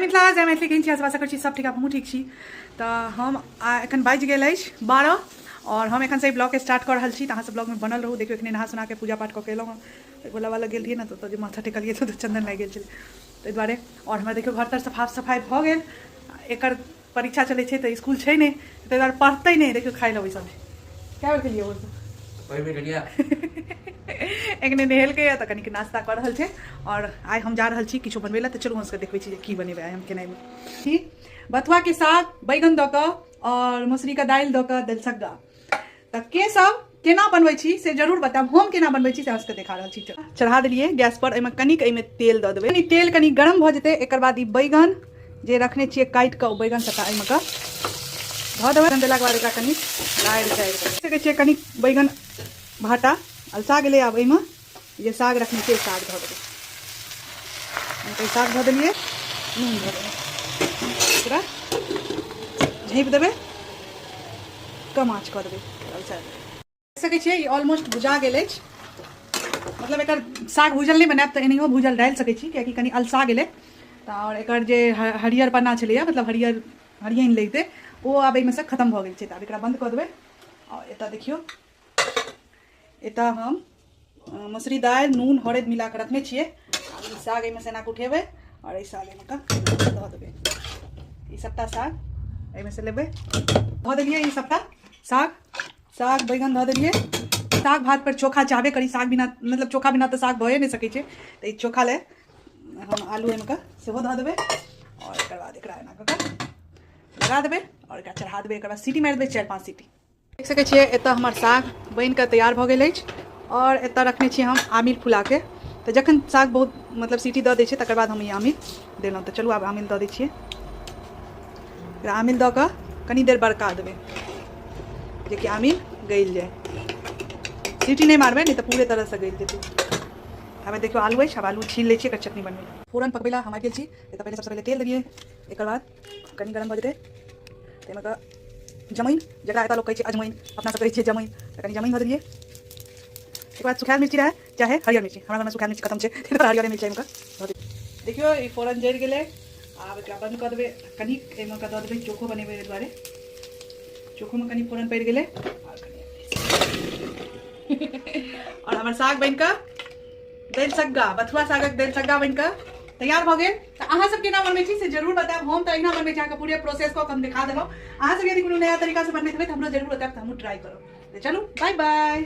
मिथिला, जय मैथिली। केहन छी? आशा करै छी सब ठीक, हमहूँ ठीक छी। तऽ हम एखन बाजि गेल अछि 12 और हम एखन से ब्लॉग स्टार्ट कऽ रहल छी। तऽ अहाँ सब ब्लॉगमे बनल रहू। देखियौ, एखने नहा सुना के पूजा पाठ कऽ के एलहुँ हँ। भोला बाबा लग गेल रहियै ने, तऽ ओतऽ जे माथा टेकलियै तऽ चन्दन लागि गेल छलै, ताहि दुआरे। और हमरा देखियौ, घर तर सफा सफाइ भऽ गेल। एकर परीक्षा चलै छै तऽ स्कूल छै नहि, ताहि दुआरे पढ़तै नहि। देखियौ, खाइ लए बैसल छै। कए बेर खेलियै बोलसँ? एखने नहेलकै तऽ कनिक नाश्ता कऽ रहल छै। और आइ हम जा रहल छी किछो बनबै लए, तऽ चलू, हम सबके देखबै छी जे की बनेबै आइ हम खेनाइमे। छी बथुआके साग बैगन दऽ कऽ और मसुरीके दालि दऽ कऽ दलिसग्गा। तऽ के सब केना बनबै छी से जरूर बतायब। हम केना बनबै छी से अहाँ सबके देखा रहल छी। चढ़ा देलियै गैस पर। एहिमे कनिक एहिमे तेल दऽ देबै। कनि तेल कनि गरम भऽ जेतै, एकर बाद ई बैगन जे रखने छियै काटि कऽ, ओ बैगन सबटा एहिमे कऽ धऽ देबै। देलाके बाद एकरा कनि लारि चारि कऽ सकै छियै। कनि बैगन भाटा अलसा गेलै। आब एहिमे जे साग रखने छियै, साग धऽ देबै। साग धऽ देलियै, नून धऽ देबै, एकरा झाँपि देबै, कम आँच कऽ देबै, अलसा देबै। सकै छियै, ई ऑलमोस्ट भुजा गेल अछि। मतलब एकर साग भूजल नहि बनायब तऽ एनाहियो भूजल डालि सकै छी, कियाकि कनि अलसा गेलै तऽ। आओर एकर जे हरियर पन्ना छलैए, मतलब हरियर हरियन लगितै, ओ आब एहिमे से खतम भऽ गेल छै। तऽ आब एकरा बन्द कऽ देबै। आओर एतऽ देखियौ, एतऽ हम मसुरी दालि नून हरदि मिला कऽ रखने छियै। आब ई साग एहिमे से एना कऽ उठेबै आओर एहि साग एहिमे कऽ दऽ देबै। ई सबटा साग एहिमे से लेबै। धऽ देलियै ई सबटा साग। साग बैगन धऽ देलियै। साग भात पर चोखा चाहबे करी। साग बिना, मतलब चोखा बिना तऽ साग भए नहि सकै छै। तऽ ई चोखा लए हम आलू एहिमे कऽ सेहो धऽ देबै आओर एकर बाद एकरा एना कऽ कऽ लगा देबै आओर एकरा चढ़ा देबै। एकर बाद सीटी मारि देबै, 4-5 सीटी। देख सकै छियै, एतऽ हमर साग बनि कऽ तैयार भऽ गेल अछि। आओर एतऽ रखने छियै हम आमिल फुलाके। तऽ जखन साग बहुत, मतलब सीटी दऽ दै छै, तकर बाद हम ई आमिल देलहुँ। तऽ चलू, आब आमिल दऽ दै छियै। आमिल दऽ कऽ कनि देर बरका देबै, जेकि आमिल गलि जाय। सीटी नहि मारबै, नहि तऽ पूरे तरहसँ गलि जेतै। आब देखियौ, आलू अछि। आब आलू छील लै छियै एकर चटनी बनबै लए। फोरन पकबै लए हम आबि गेल छी। एतऽ पहिले, सबसँ पहिले तेल देलियै। एकर बाद कनि गरम भऽ जेतै, ताहिमे कऽ जमैन, जकरा एतऽ लोक कहै छै अजमैन, अपना सब कहै छियै जमैन, तऽ कनि जमैन दऽ देलियै। एकर बाद सुखायल मिर्ची रहै चाहे हरियर मिर्ची, हमरा घरमे सुखायल मिर्ची खतम छै, ताहि दुआरे हरियरे मिर्ची एहिमे कऽ दऽ देलियै। देखियौ, ई फोरन जरि गेलै। आब एकरा बंद कऽ देबै। कनि एहिमे कऽ दऽ देबै, चोखो बनेबै एहि दुआरे। चोखोमे कनि फोरन पड़ि गेलै। आओर कनि आओर हमर साग बनि कऽ दालि सग्गा, बथुआ सागक दालि सग्गा बनि कऽ तैयार भऽ गेल। तऽ अहाँ सब केना बनबै छी से जरूर बतायब। हम तऽ अहिना बनबै छी, अहाँके पूरे प्रोसेस कऽ हम देखा देलहुँ। अहाँ सब यदि कोनो नया तरीकासँ बनबैत हेबै तऽ हमरो जरूर बतायब, तऽ हमहूँ ट्राई करब। तऽ चलू, बाय बाय।